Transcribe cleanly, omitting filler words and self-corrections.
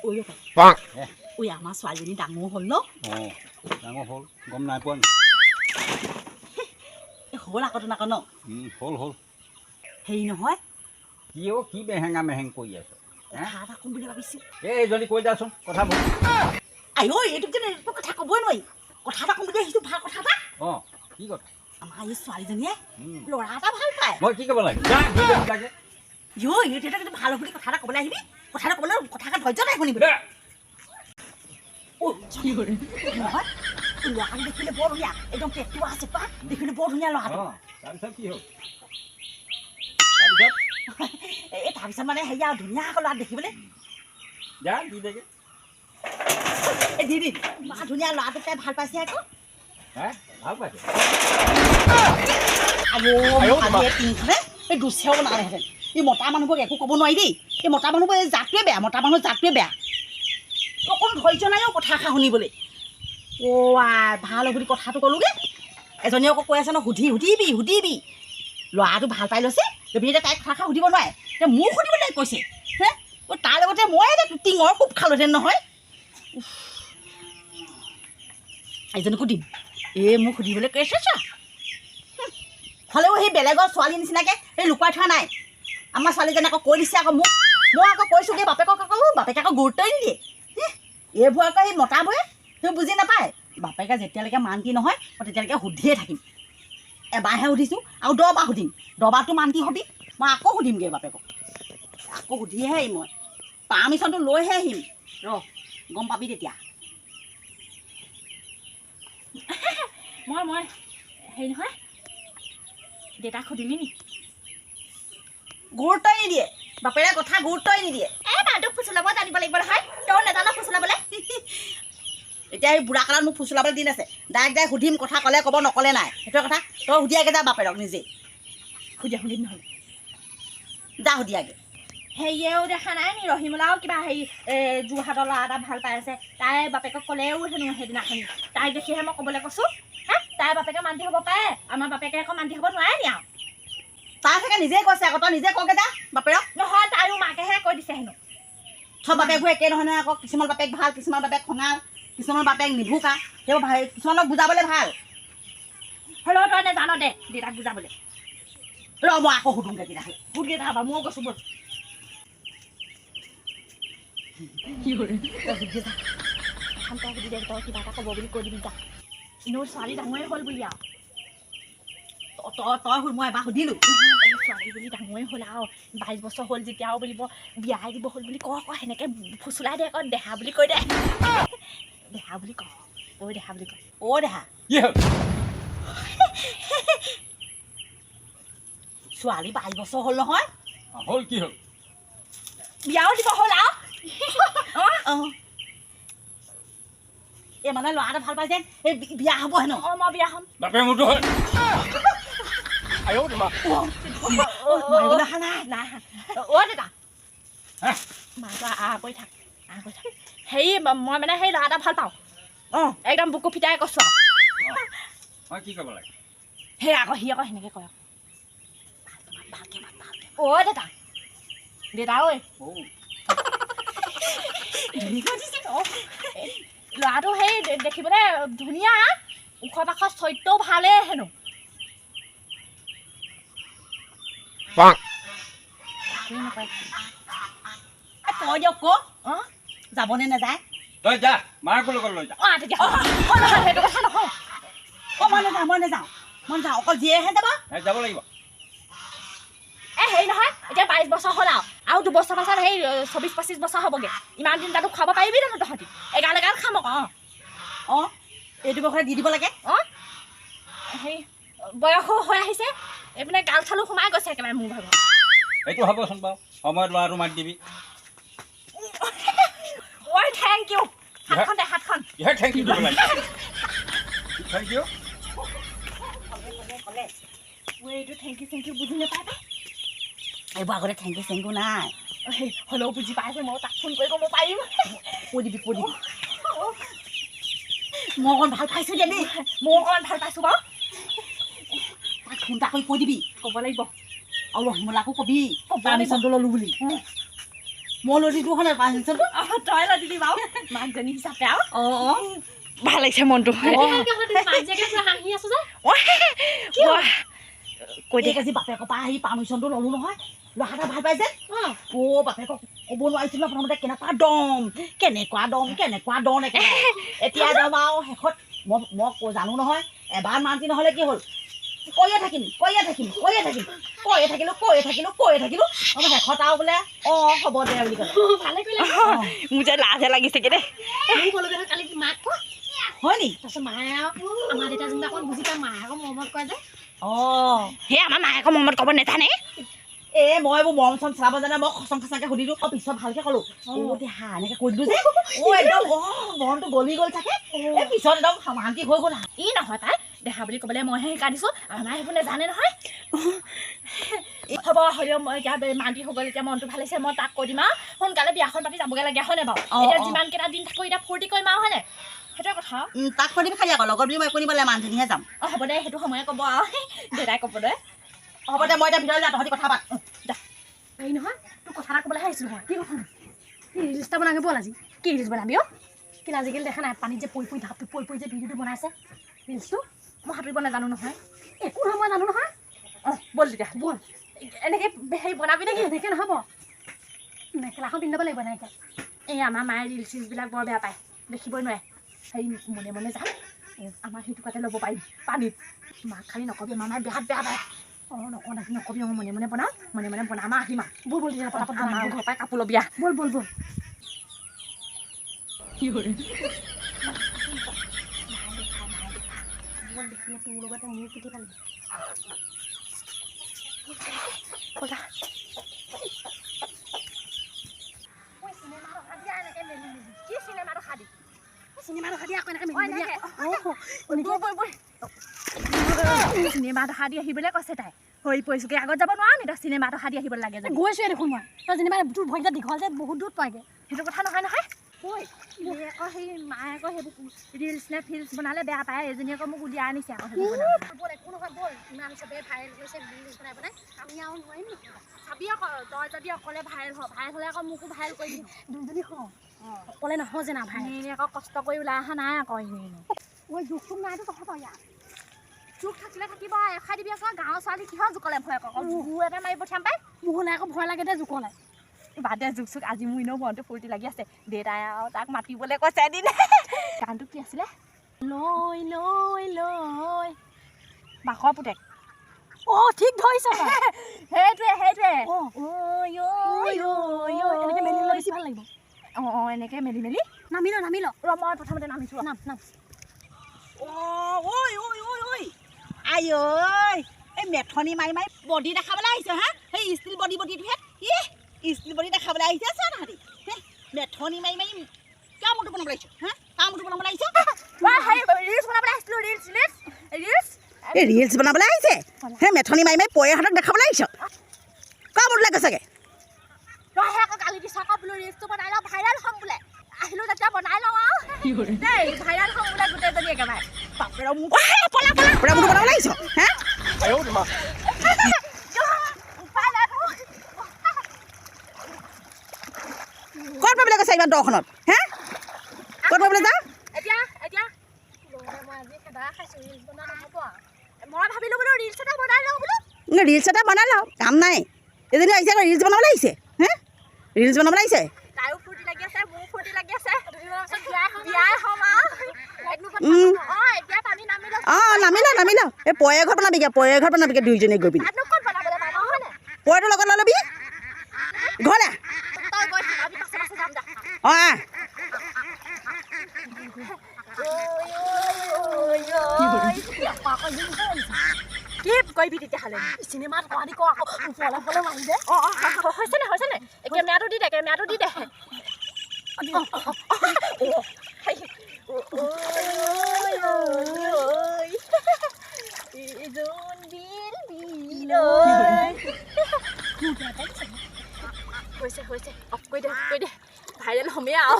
ঐ, ঐ, আমাৰ ছোৱালীজনী ডাঙৰ হ'ল ন? অঁ, ডাঙৰ হ'ল, গম নাই পোৱা নি? এই হ'ল আকৌ তোন আকৌ ন? হ'ল হ'ল। হেৰি নহয়। কি অ', কি মেহেঙা মেহেং কৰি আছ হে? কথা এটা ক'ম বুলি ভাবিছোঁ। এই এইজনী কৈ যাচোন কথাবোৰ। আই ঐ, এইটোক যেন এইটো কথা ক'বই নোৱাৰি। কথা এটা ক'ম বুলি আহিছোঁ, ভাল কথা এটা। অঁ, কি কথা? আমাৰ এই ছোৱালীজনীয়ে ল'ৰা এটা ভাল পায়। মই কি ক'ব লাগে? যা, দুইজনী লাগে। ইঐ, এইটো এটা কিন্তু ভাল বুলি কথা এটা ক'বলৈ আহিবি, কথা এটা ক'বলৈ, কথা এটা ধৈৰ্য নাই শুনিবলৈ। দে। ঐ, নহয়, ল'ৰাটো দেখিলে বৰ ধুনীয়া, একদম পেটুৱা চেপা, দেখিলে বৰ ধুনীয়া ল'ৰাটো। অঁ, তাৰপিছত কি হ'ল? তাৰপিছত? এই তাৰপিছত মানে হেৰি আৰু, ধুনীয়া আকৌ ল'ৰা দেখিবলৈ। যা, দি দেগে। এই দি দিম, ইমান ধুনীয়া ল'ৰাটোক তাই ভাল পাইছে আকৌ। হে, ভাল পাইছে? আইঅ, আজি এই টিংখনে এই দুচেও বনালেহেঁতেন। এই মতা মানুহবোৰক একো ক'ব নোৱাৰি দেই। এই মতা মানুহবোৰ, এই জাতটোৱে বেয়া, মতা মানুহৰ জাতটোৱে বেয়া। অকণ ধৈৰ্য নাই অ' কথা এষাৰ শুনিবলৈ। অ' আই, ভাল হ'ব বুলি কথাটো ক'লোগৈ। এজনীয়ে আকৌ কৈ আছে ন, সুধি সুধিবি সুধিবি, ল'ৰাটো ভাল পাই লৈছে। তুমি এতিয়া তাইক কথা এষাৰ সুধিব নোৱাৰে, এতিয়া মোক সুধিবলৈ কৈছে হে। অ', তাৰ লগতে মই এতিয়া টিঙৰ কোব খালোহেঁতেন নহয়। উফ। এইজনীকো দিম, এই মোক সুধিবলৈ কৈছে চা। হ'লেও সেই বেলেগৰ ছোৱালীৰ নিচিনাকৈ এই লুকুৱাই থোৱা নাই। আমাৰ ছোৱালীজনী আকৌ কৈ দিছে আকৌ মোক। মই আকৌ কৈছোঁগৈ বাপেকক, আকৌ বাপেকে আকৌ গুৰুত্বই নিদিয়ে। এইবোৰ আকৌ এই মতাবোৰে সেইবোৰ বুজি নাপায়। বাপেকে যেতিয়ালৈকে মান্তি নহয়, মই তেতিয়ালৈকে সুধিয়ে থাকিম। এবাৰহে সুধিছোঁ, আৰু 10 বাৰ সুধিম। 10 বাৰটো মান্তি হবি, মই আকৌ সুধিমগৈ বাপেকক। আকৌ সুধিহে আহিম, মই পাৰ্মিশ্যনটো লৈহে আহিম। ৰ, গম পাবি তেতিয়া। মই হেৰি নহয়, দেউতাক সুধিলি নি? গুৰুত্বই নিদিয়ে বাপেৰে, কথা গুৰুত্বই নিদিয়ে। এই মানুহটোক ফুচুলাব জানিব লাগিব নহয়, তই নাজান ফুচুলাবলৈ। এতিয়া এই বুঢ়া কালত মোক ফুচুলাবলৈ দিন আছে। ডাইৰেক্ট ডাইৰেক্ট সুধিম, কথা ক'লে ক'ব, নক'লে নাই, সেইটোৱে কথা। তই সুধিয়াগে যা বাপেৰক নিজে। সুধি সুধিম নহ'লে। যা, সুধিয়াগে। হেৰিয়েও দেখা নাই নি, ৰহিমলাও কিবা হেৰি যোৰহাটৰ ল'ৰা এটা ভাল পাই আছে। তাই বাপেকক ক'লেও হেনো সেইদিনাখনি, তাইক দেখিহে মই ক'বলৈ কৈছোঁ। হা, তাইৰ বাপেকে মান্তি হ'ব পাৰে, আমাৰ বাপেকে আকৌ মান্তি হ'ব নোৱাৰে নি আৰু? তাই চাগে নিজে কৈছে আকৌ, তই নিজে কগে যা বাপেৰক। নহয়, তাইও মাকেহে কৈ দিছে হেনো। চব বাপেকবোৰ একে নহয় নহয় আকৌ। কিছুমান বাপেক ভাল, কিছুমান বাপেক খঙাল, কিছুমান বাপেক নিভুকা। সেইবোৰ ভাল, কিছুমানক বুজাবলৈ ভাল। হ'লেও তই নাজান দে দেউতাক বুজাবলৈ। ৰ, মই আকৌ সুধোংগে তেতিয়াহ'লে। সুধগে তাৰপৰা, ময়ো কৈছোঁ ব'ল। তই সুধিয়ে যা। এখন তই সুধি দে, তই কিবা এটা ক'ব বুলি কৈ দিবি যা। এনেও ছোৱালী ডাঙৰেই হ'ল বুলি আৰু। তই তই সুধ, মই এবাৰ সুধিলোঁ। নহয়, এই ছোৱালী বুলি ডাঙৰেই হ'ল আৰু, 22 বছৰ হ'ল যেতিয়া আৰু বুলিব, বিয়াই দিব হ'ল বুলি কয়। আকৌ সেনেকৈ ফুচুলাই দে আকৌ, দেহা বুলি কৈ দে, দেহা বুলি ক, ঐ দেহা বুলি ক। অ' দেহা। কি হ'ল? ছোৱালী 22 বছৰ হ'ল নহয়? অঁ, হ'ল, কি হ'ল? বিয়াও দিব হ'ল আৰু। অঁ, এই মানে ল'ৰা এটা ভাল পাই যেন এই বিয়া হ'ব হেনো। অঁ, মই বিয়া হ'ম। বাপেৰ মোৰতো হ'ল। আইঔ তোমা। মাৰিবলৈ অহা নাই? নাই। অ' দেউতা। হে? মাটো আ কৰি থাক, আ কৰি থাক। হেৰি, মই মানে সেই ল'ৰা এটা ভাল পাওঁ। অঁ। একদম বুকু ফিটাই কৈছোঁ আৰু। মই কি ক'ব লাগে? সেই আকৌ সি আকৌ সেনেকৈ কয়। ভালকে মাত, ভালকে। অ' দেউতা, দেউতা ঐ। অ'। ধুনীয়াকৈ দিছে। অ', ল'ৰাটো সেই দেখিবলৈ ধুনীয়া, ওখ পাখ, চৰিত্ৰও ভালেই হেনো। একোৱেই নকয়। এই তই দিয়ক ক। অঁ। যাবনে নাযায়? তই যা, মাকৰ লগত লৈ যা। অঁ, তেতিয়া অঁ, নহয়, সেইটো কথা নহয়। অ, মই নাযাওঁ, মই নাযাওঁ, মই নাযাওঁ, অকল জীয়েহে যাব। এই যাব লাগিব। এ হেৰি নহয়, এতিয়া 22 বছৰ হ'ল আৰু, আৰু 2 বছৰ পাছত সেই 24-25 বছৰ হ'বগৈ। ইমান দিন তাতো খুৱাব পাৰিবি জানো তহঁতি? এগাল এগাল খাম আকৌ। অঁ। অঁ, এইটো বয়সতে দি দিব লাগে। অঁ, হেৰি বয়সো হৈ আহিছে, এইপিনে গাল চালো সোমাই গৈছে একেবাৰে মোৰ ভাগৰ। সেইটো হ'বচোন বাৰু, সময়ত ল'ৰাটো মাতি দিবি। ঐ, thank U. হাতখন দে, হাতখন। কিহে thank U দিব লাগে? Thank U. ক'লে। ঐ, এইটো thank U চেংক ইউ বুজি নাপায় পাই। এইবোৰ আগতে thank U চেংক ইউ নাই। সেই হ'লেও বুজি পাইছে, মই তাক ফোন কৰি ক'ব পাৰিম। কৈ দিবি, কৈ দিবি। মই অকণ ভাল পাইছোঁ দে দেই। ময়ো অকণমান ভাল পাইছোঁ বাৰু। তাক ফোন এটা কৰি কৈ দিবি। ক'ব লাগিব। আৰু ৰহিমলাকো কবি। ক'ব লাগিব। পাৰ্মিশ্যনটো ল'লো বুলি। মই লৈ দিলোঁ হয় পাৰ্মিশ্যনটো তই লৈ দিলি বাৰু মাকজনী হিচাপে আৰু অঁ অঁ ভাল লাগিছে মনটো কৈ দে আজি বাপেকৰ পৰা আহি পাৰ্মিশ্যনটো ল'লোঁ নহয় ল'ৰা এটা ভাল পাই যে অ' বাপেকক ক'ব নোৱাৰিছিলোঁ প্ৰথমতে কেনেকুৱা দম কেনেকুৱা দম কেনেকুৱা দম একেবাৰে এতিয়া যাম আৰু শেষত মই মই জানো নহয় এবাৰ মান্তি নহ'লে কি হ'ল কৈয়ে থাকিম কৈয়ে থাকিম কৈয়ে থাকিম কৈয়ে থাকিলোঁ কৈয়ে থাকিলোঁ কৈয়ে থাকিলোঁ শেষত আৰু বোলে অঁ হ'ব দে বুলি ক'লে মোৰ যে লাজহে লাগিছেগৈ দেই হয় নি অঁ সেই আমাৰ মায়ে আকৌ মৰমত ক'ব নেজানে এ মই এইবোৰ মৰম চৰম চলাব জানে মই খচং খচাংকৈ সুধিলোঁ অঁ পিছত ভালকৈ ক'লোঁ অ' দেহা এনেকৈ কৈ দিলোঁ যে অ' একদম অঁ মনটো গলি গ'ল চাগে এই পিছত একদম শান্তি হৈ গ'ল ই নহয় পাই দেহা বুলি ক'বলৈ মইহে শিকাই দিছোঁ আমাৰ মায়ে সেইবোৰ নেজানে নহয় হ'ব হ'লেও মই এতিয়া মান্তি হৈ গ'ল এতিয়া মনটো ভাল লাগিছে মই তাক কৈ দিম আৰু সোনকালে বিয়াখন পাতি যাবগৈ লাগে হয়নে বাৰু এতিয়া যিমানকেইটা দিন থাকোঁ এতিয়া ফূৰ্তি কৰিম আৰু হয়নে সেইটোৱে কথা তাক কৈ দিবি খালি আকৌ লগত বুলি মই একো নিব লাগে মানুহজনীহে যাম অঁ হ'ব দে সেইটো সময়ে ক'ব আৰু দেউতাই ক'ব দে হ'ব দে মই এতিয়া ভিতৰলৈ যাওঁ তহঁতি কথা পাত হেৰি নহয় তোক কথা এটা ক'বলৈহে আহিছিলোঁ মই কি কথা ৰিলচ এটা বনাগে ব'ল আজি কি ৰিলচ বনাবি অ' কিন্তু আজিকালি দেখা নাই পানীত যে পৰি পৰি ঢাপটো পৰি পৰি যে ভিডিঅ'টো বনাইছে ৰিলচটো মই সাঁতুৰিব নাজানো নহয় একো নহয় মই জানো নহয় অঁ ব'ল তেতিয়া ব'ল এনেকৈ হেৰি বনাবি নেকি এনেকৈ নহ'ব মেখেলাখন পিন্ধি ল'ব লাগিব এনেকৈ এই আমাৰ মায়ে ৰিলচ চিলচবিলাক বৰ বেয়া পায় দেখিবই নোৱাৰে হেৰি মনে মনে যাম আমাৰ সেইটো ল'ব পাৰিম পানীত মাক খালি নকবি আমাৰ মায়ে বিৰাট বেয়া পায় অঁ নকওঁ নাকি নকবি মই মনে মনে বনাম মনে মনে বনাম আহিম আৰু ব'ল ব'ল তেতিয়া পটাপট বনাম আমাৰ ঘৰৰ পৰাই কাপোৰ ল'বি আহ ব'ল ব'ল ব'ল দেখিলে তোৰ লগতে মোৰ পিঠি পালি চিনেমা দেখা দি আহিবলৈ কৈছে তাই হৈ পৰিছোগৈ আগত যাব নোৱাৰ নি তই চিনেমা দেখা দি আহিব লাগে গৈছোৱে দেখোন মই তই যেনিবা তোৰ ভৰিকেইটা দীঘল যে বহুত দূৰ পায়গৈ সেইটো কথা নহয় নহয় আকৌ সেই মায়ে আকৌ সেইবোৰ ৰিলচ নে ফিলছ বনালে বেয়া পায় এজনী আকৌ মোক উলিয়াই আনিছে আকৌ ব'ল একো নহয় ব'ল ইমান চবেই ভাইৰেল হৈছে ৰিলচ বনাই বনাই আমি আৰু নোৱাৰিম নেকি চাবি আকৌ তই যদি অকলে ভাইৰেল হ ভাইৰেল হ'লে আকৌ মোকো ভাইৰেল কৰি দিবি দুজনী হওঁ অকলে নহয় যেনা ভাই এনেই আকৌ কষ্ট কৰি ওলাই অহা নাই আকৌ এনেই এনেই ঐ জোক চোক নাইতো তহঁতৰ ইয়াত জোক থাকিলে থাকিব এখাই দিবি আকৌ গাঁৱৰ ছোৱালী কিহৰ জোকলে ভয় আকৌ জোৰ এটা মাৰি পঠিয়াম পাই মোহলে আকৌ ভয় লাগে দে জোকলে বাদ দে জোক চোক আজি মোৰ এনেও মনটো ফূৰ্তি লাগি আছে দেউতাই আৰু তাক মাতিবলৈ কৈছে এদিন গানটো কি আছিলে লৈ লৈ লৈ বাঘৰ পুতেক অঁ ঠিক ধৰিছ সেইটোৱে সেইটোৱে এনেকৈ মেলি ল'লে বেছি ভাল লাগিব অঁ অঁ এনেকৈ মেলি মেলি নামি ল নামি ল ৰ মই প্ৰথমতে নামিছোঁ নাম নাম অঁ ঐ ঐ ঐ ঐ আই ঐ এই মেথনি মাৰি মাৰি বডি দেখাবলৈ আহিছে হা সেই ষ্টিল বডি বডিটোহে ই ষ্টিল বডি দেখাবলৈ আহিছে চা তাহাঁতি মেথনি মাৰি মাৰি কিয় মোৰটো বনাবলৈ আহিছ হা কাৰ মোৰটো বনাবলৈ আহিছ এই ৰিলচ বনাবলৈ আহিছে সেই মেথনি মাৰি মাৰি পৰীয়াহঁতক দেখাবলৈ আহিছ কাৰ মোৰটো লাগে চাগে বনাবলৈ আহিছ হা ক'ত পাবলৈ কৈছে ইমান দখনত হে ক'ত পাবলৈ যা ৰিলচ এটা বনাই লওঁ কাম নাই এজনী আহিছে আকৌ ৰিলচ বনাবলৈ আহিছে হে ৰিলচ বনাবলৈ আহিছে অঁ নামি ল নামি ল এই পৰে ঘৰ বনাবিগৈ পৰে ঘৰ বনাবিগৈ দুইজনীয়ে গৈ পিনি পৰেটো লগত লৈ ল'বি ঘৰলৈ অঁ আহ কি কৰিবি তেতিয়াহ'লে চিনেমাত কৰা দি ক আকৌ ওপৰলে ওপৰলে মাৰি দে অঁ অঁ হৈছে নে হৈছে নে কেমেৰাটো দি দে কেমেৰাটো দি দে হৈছে হৈছে অফ কৰি দে অফ কৰি দে ভাইৰেল হ'মেই আৰু